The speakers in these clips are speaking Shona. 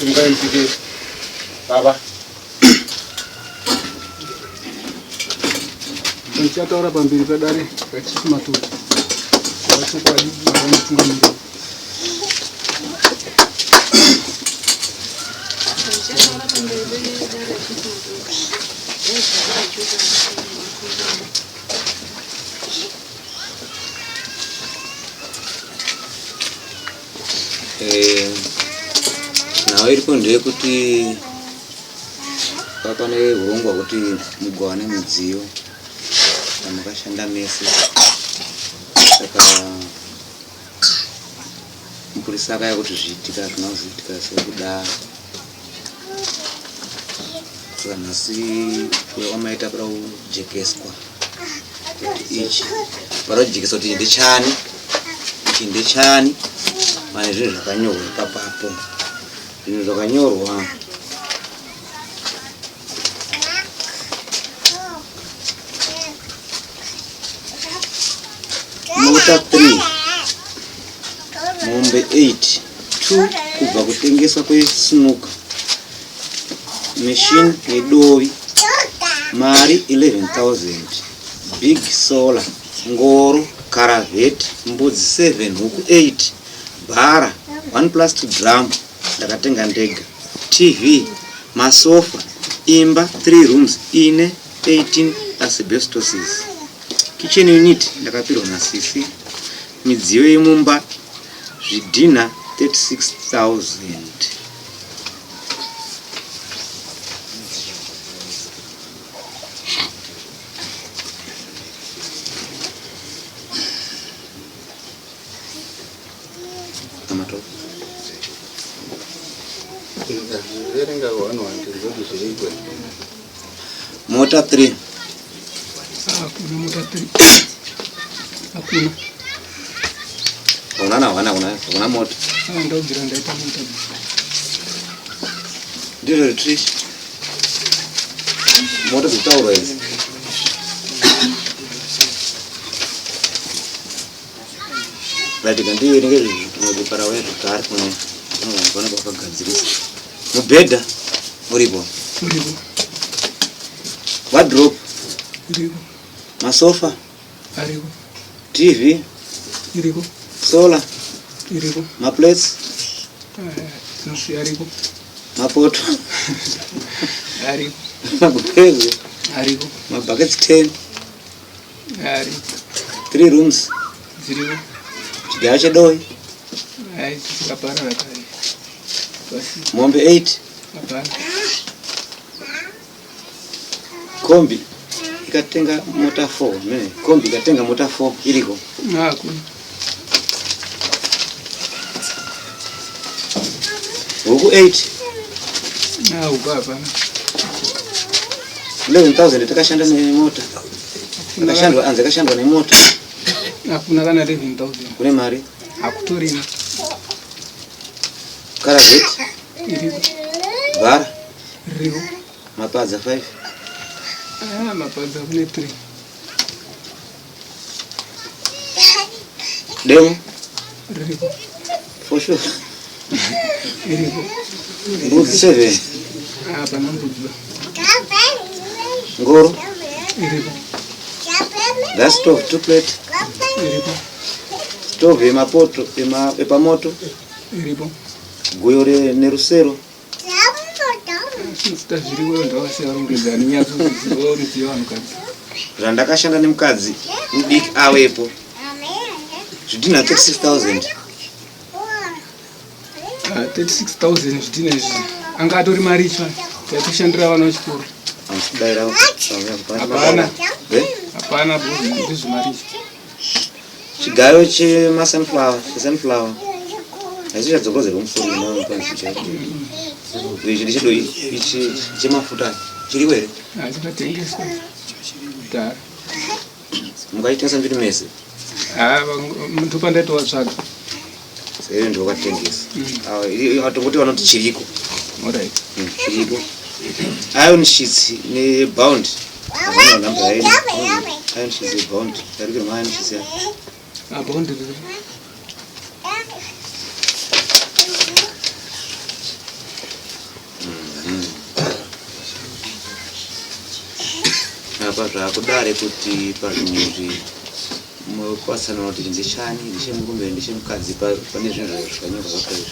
Simukai mupike baba. Ndichataura pamberi pedare raChief Matoto vachokwadi vanotungamirira. Ndichataura pamberi pedare raChief Matoto vachokwadi. Eh, nhau iripo ndeyekuti pane urongwa hwekuti mugowane midziyo yamakashanda mese saka mupurisa akaya kuti zviitika hazvina kuzoitika sekudaro saka nhasi kuuya kwamaita kuda kujekeswa kuti ichi pada kujekeswa kuti ndechani ichi ndechani pane zvinhu zvakanyorwa ipapapo zvinhu zvakanyorwa mota 3 mombe 8 2 kubva kutengeswa kwesnuka machine yedovi mari 11000 big solar ngoro karavheti mbudzi 7 huku 8 bhara 1 plastic drum ndakatenga ndega tv masofa imba 3 rooms ine 18 asbestosis kitchen unit ndakapirwa nasisi midziyo yemumba zvidhinha 36000 Mota 3. Hakuna mota 3. Hakuna. Hakuna na hakuna hakuna mota. Ah, ndobvira ndaita mota. Ndizvo ritrish. Mota dzikutaurwa idzi. Ratika ndiverenge rimwe bepa rauya zvekare kuno vanenge vakagadzirisa. Mubhedha uripo. Uripo. Wardrobe. Iripo. Masofa. Ariko. TV. Iriko. Solar. Iriko. Maplates. Tinosiya ariko. Mapoto. Ariko. Magumbeze. Ariko. Mabuckets 10. Ariko. 3 rooms. Dziriko. Chigayo chedoi. Ai, chakaparara kare. Basi. Mombe 8. Hapana. Kombi ikatenga mota 4 mene. Kombi ikatenga mota 4 iriko. Hakuna. Huku 8. Ah, huku hapana. 11000 takashanda nemota. Yakashandwa anzi yakashandwa nemota. Hakuna kana 11000. Kune mari. Hakutorina. Karavheti. Iriko. Bhara. Ririko. Mapadza 5. Ah, mapadza kune 3. Demo. Ririko. For sure. Iriko. Mbudzi 7. Ah, pana mbudzi. Ngoro. Iriko. Gas stove 2 plate. Iriko. Stove yemapoto yepamoto. Iripo. Guyo nerusero. Zita zviriko ndakasiya rongedza nenyatso midziyo vanhukadzi. Zvandakashanda nemukadzi mudiki awepo. Zvidhinha 36000. Ah, 36000 zvidhina izvi anga atori mari itsva taitoshandira vana vechikoro. Amusidaira. Hapana. Eh? Hapana ndezvemari izvi. Chigayo chemasunflower, chesunflower. Haisi chadzokozerwa musoro ichi ndechedo ichi chemafuta chiripo here? Chakatengeswa kudhara. Mukachitengesa mbiri mese? Ndopandaitovatsvaga. Saka ndiwo wakatengesa. Atongoti vanoti chiriko. Alright. Chiriko. Iron sheets nebound. Hazvina number yayo. Iron sheets nebound. Tarikirwa ma iron sheets ya. Ah, bound riripo. Apa zvakudare kuti pazvinhu izvi kwatsanura kuti ndechani, ndechemurume, ndechemukadzi, pane zvinhu zvakanyorwa pa izvi.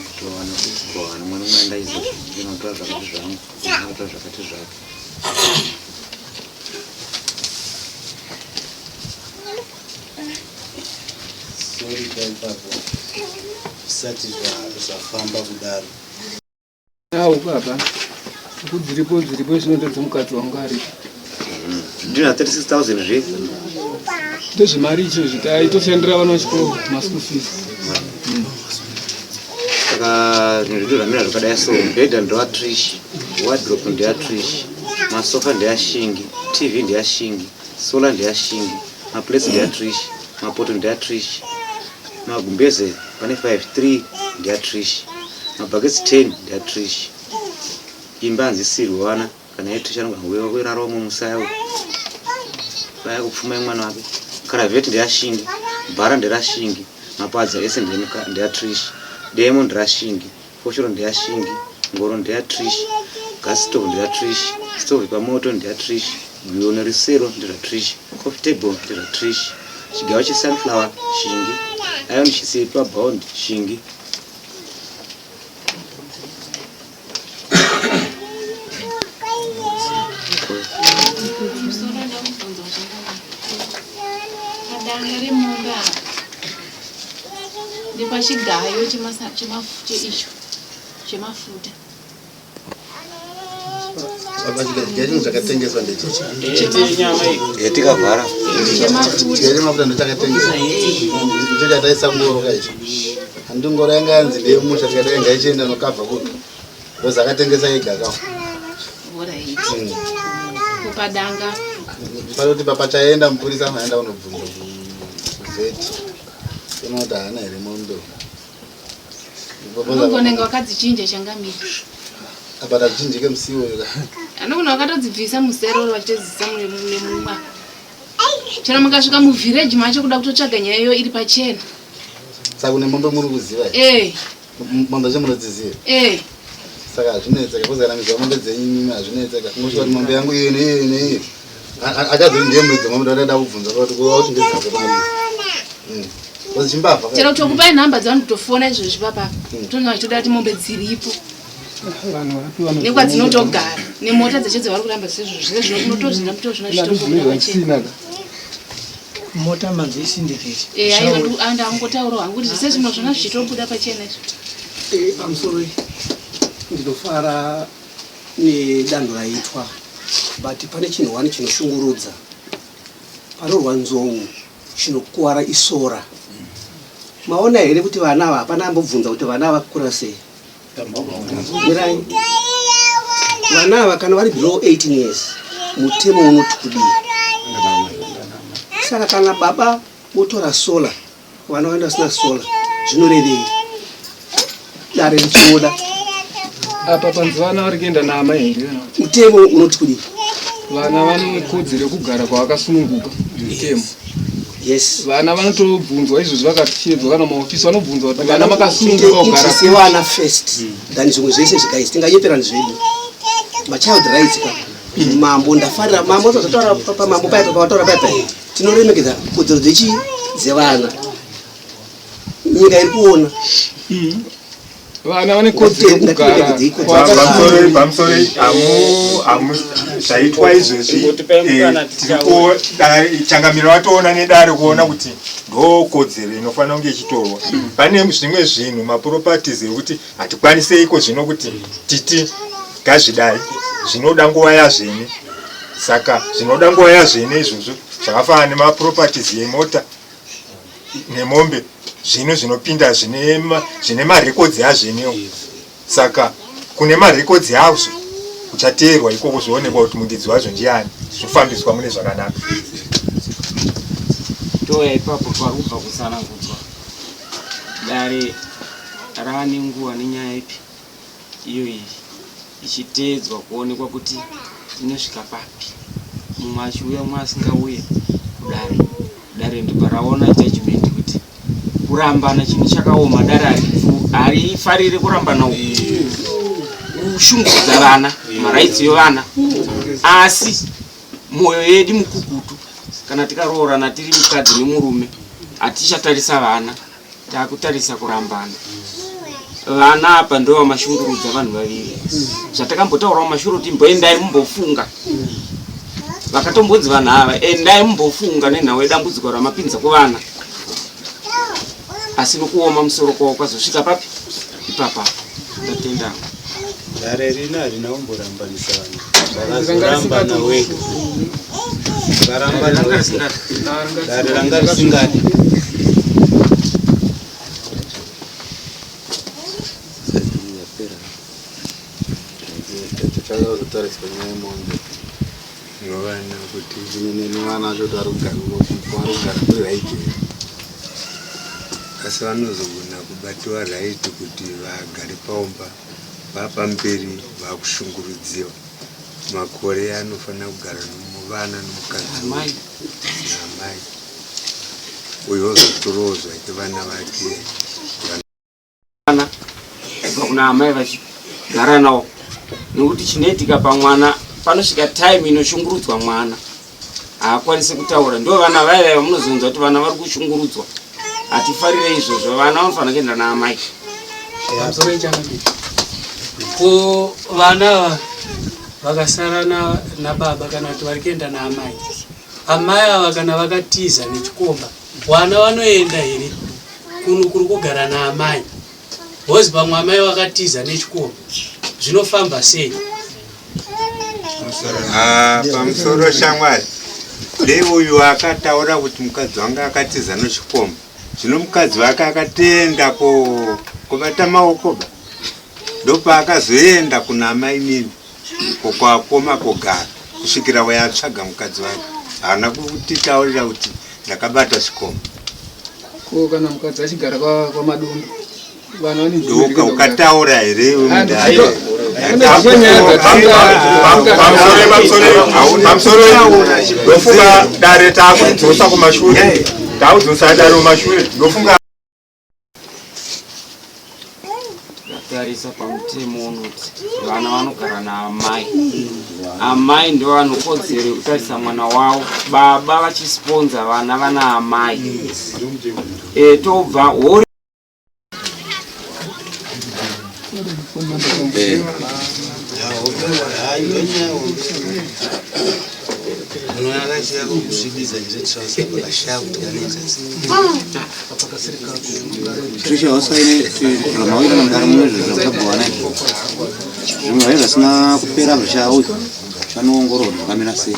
Kutowana kugowana mwana mwana ndaizozvinotora zvakati zvangu, ndinotora zvakati zvake. Sorry ipapo zvisati zvafamba kudaro. Awo baba. Huku dziripo dziripo zvinoto dzemukadzi wangu aripo. Ndina 36000 zve. Ndezvemari icho izvi taitoshandira vana vechikoro maschool fees. Saka zvinhu zvedu zvamira zvakadai so mubhedha ndewaTrish, wardrobe ndeyaTrish, masofa ndeyaShingi, TV ndeyaShingi, solar ndeyaShingi, maplates ndeyaTrish, mapoto ndeyaTrish, magumbeze pane 5 3 ndeyaTrish, mabuckets 10 ndeyaTrish. Imba hanzisirwe vana kana yeTrish anogona kuuya kuirara umwe musaya uyu. Vaya kupfuma yemwana wake. Karavheti ndeyaShingi, bhara nderaShingi, mapadza ese ndeyaTrish, demo nderaShingi, foshoro ndeyaShingi, ngoro ndeyaTrish, gas stove ndeyaTrish, stove pamoto ndeyaTrish, guyo nerusero ndezvaTrish, coffee table ndezvaTrish, chigayo chesunflower Shingi, iron sheets yepabound Shingi. Musoro ndakubvunza zvakanaka. Padanga remombe apa nepachigayo cheicho chemafuta. Chinhu chakatengeswa ndechichi. Yatikavhara. Chigayo chemafuta ndochakatengeswa. Ndicho chataisa ngoro kaichi. Handi ngoro yanga yanzi ndeyemusha tikadai ngaichienda nokavha kupi. Because akatengesa ega ka. Alright. Kupadanga Panoti pachaenda mupurisa anoenda kunobvunza kuvheti. Unoti haana here mombe. Unongonenge wakadzichinja changamire. Apa tazvichinjike musiwo uyu ka. Anogona wakatodzibvisa museroro vachitodzisa nemumwa. Chero mukasvika muvhireji macho kuda kutotsvaga nyaya iyo iri pachena. Saka kune mombe muri kuziva here? Eh, Mombe dzacho munodziziva? eh. Saka hazvinetseka because kana miziva mombe dzenyu imimi hazvinetseka. Kungosvika kuti mombe yangu iyo neiyo neiyo. Achazoti ndiye muridzi wemombe ndada kubvunza kuti kuva kuti ndedzake mari. Because chimbavha. Chero kutokupai nhamba dzavanhu kutofona izvozvi papa. Toona vachitoda kuti mombe dziripo. Vanhu varapiwa Nekwadzinotogara. Nemota dzacho dzavari kuramba sezvo zvese unotozvina mutozvina zvichitobuda pachena. zvisina ka. Mota manzi isyndicate. Eh, aiwa ndangotaura hangu kuti zvese zvino zvona zvichitobuda pachena izvo. Pamusoro ndinofara nedanho raitwa, but pane chinhu wani chinoshungurudza. Panorwa nzou chinokuwara isora. Maona here kuti vana ava hapana ambobvunza kuti vana ava vakura sei? Mirai. Vana ava kana vari below 18 years mutemo unoti kudii? Saka kana baba votora solar, vana vaenda vasina solar, zvinorevei? Dare richiona Apa panzi vana vari kuenda naamai here? Mutemo unoti kudii? Vana vane kodzero yekugara kwavakasununguka mutemo. Yes. Vana vanotobvunzwa izvozvi vakashedzwa kana maofisi vanobvunzwa kuti vana makasununguka kugara. Interest yevana first than zvimwe zvese zvigaisi tinganyeperani zvedu machild rights ka. Mambo ndafarira mambo zvataura pamambo paya pavataura paya paya tinoremekedza kodzero dzechi dzevana, nyika iri kuona. Vana vane kodzero yekugara Pamusoro pamusoro hamu hamu zvaitwa izvezvi tiriko changamiro vatoona nedare kuona kuti ndo kodzero inofanira kunge ichitorwa. Pane zvimwe zvinhu maproperties ekuti hatikwanisei zvino kuti titi ngazvidai, zvinoda nguva yazvene. Saka zvinoda nguva yazvene izvozvo zvakafanana nemaproperties emota nemombe, zvinhu zvinopinda zvine marekodzi azvenewo. Saka kune marekodzi azvo kuchateerwa ikoko, zvoonekwa kuti mundidzi wazvo ndiani, zvofambiswa mune zvakanaka. Toya ipapo pari kubva kutsanangudzwa dare raane nguva nenyaya ipi iyo iyi ichiteedzwa kuonekwa kuti inosvika papi, mumwe achiuya mumwe asingauye kudare. Dare ndibva raona judgment kuti kurambana chinhu chakaoma, dare harifariri kurambana uku, kushungurudza vana, marights evana. Asi mwoyo yedu mukukutu, kana tikaroorana tiri mukadzi nemurume, hatichatarisa vana, takutarisa kurambana. Vana apa ndo vamashungurudza vanhu vaviri. Zvatakambotaura mumashure kuti imboendai mumbofunga, vakatombonzi vanhu ava endai mumbofunga nenhau yedambudziko ramapinza kuvana, asi nokuoma musoro kwavo kwazosvika papi ipapa. Ndatenda. Dare rino harina kumborambanisa vanhu, vakazorambana wega, vakarambana wega, dare ranga risingadi. Tichazotariswa nyaya yemombe Novana kuti nevana vacho kuti vari kugara kuri right here. Asi vanozogona kubatiwa right kuti vagare paumba vapamberi vakushungurudziwa makore anofanira kugara nomuvana nomukadzi Amai. naamai uyo ozotorawo zvake vana vake vana kubva kuna amai vachigara nawo, nekuti chinoitika pamwana panosvika time inoshungurudzwa mwana haakwanisi kutaura. Ndo vana vaya vaya vamunozonzwa kuti vana vari kushungurudzwa. Hatifarire izvozvo, vana vanofanira kuenda naamai. Pamusoro ichangamira, ko vana ava vakasara nababa kana kuti vari kuenda naamai, amai ava kana vakatiza nechikomba, vana vanoenda here kuno kuri kugara naamai? Bhozi pamwe amai vakatiza nechikomba, zvinofamba sei? Ah, pamusoro shamwari, dei uyu akataura kuti mukadzi wangu akatiza nochikomba, zvino mukadzi wake akatenda kubata maoko ba, ndopaakazoenda kuna amainini kokwakoma kogara kusvikira wayatsvaga mukadzi wake. Haana kutitaurira kuti ndakabata chikomba. Ko kana mukadzi achigara kwaMadondo, vanhu vane Ndoka ukataura here iwe mudare? Pamusoro, ndofunga dare taakudzosa kumashure, taakudzosa dare kumashure, ndofunga. Tarisa pamutemo unoti vana vanogara naamai, amai ndo vanokodzero yekutarisa mwana wavo, baba vachisponza vana vana amai. E, tobva hori. Munhu akachida kusvibisa chete trouser, vakashaya kuti kanoita sei. Trisha wasaine zvamawira mudare mune zvakabhowana izvo, zvimwe zvai zvisina kupera zvichauya zvanoongororwa zvakamira sei.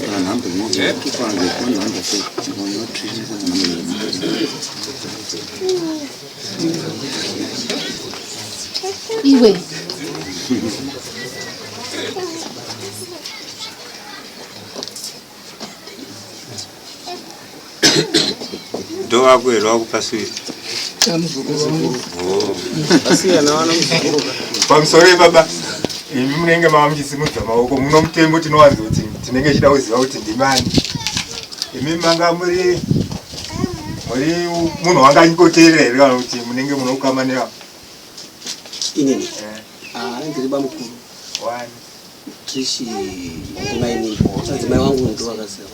Nhamba nhamba sei? Iwe. Ndowako here wakupa swiri? Muzukuru wangu. Pamusoro baba, imi munenge mava muchisimudza maoko muno mutemo tinowanza kuti tinenge chida kuziva kuti ndimani. Imi manga muri munhu wanga anyikoteerera here kana kuti munenge munokama nevamwe? Inini? Ah, ndiri bamukuru. Wani? Trishi ndimainini, adzimai wangu ndo vakaziva.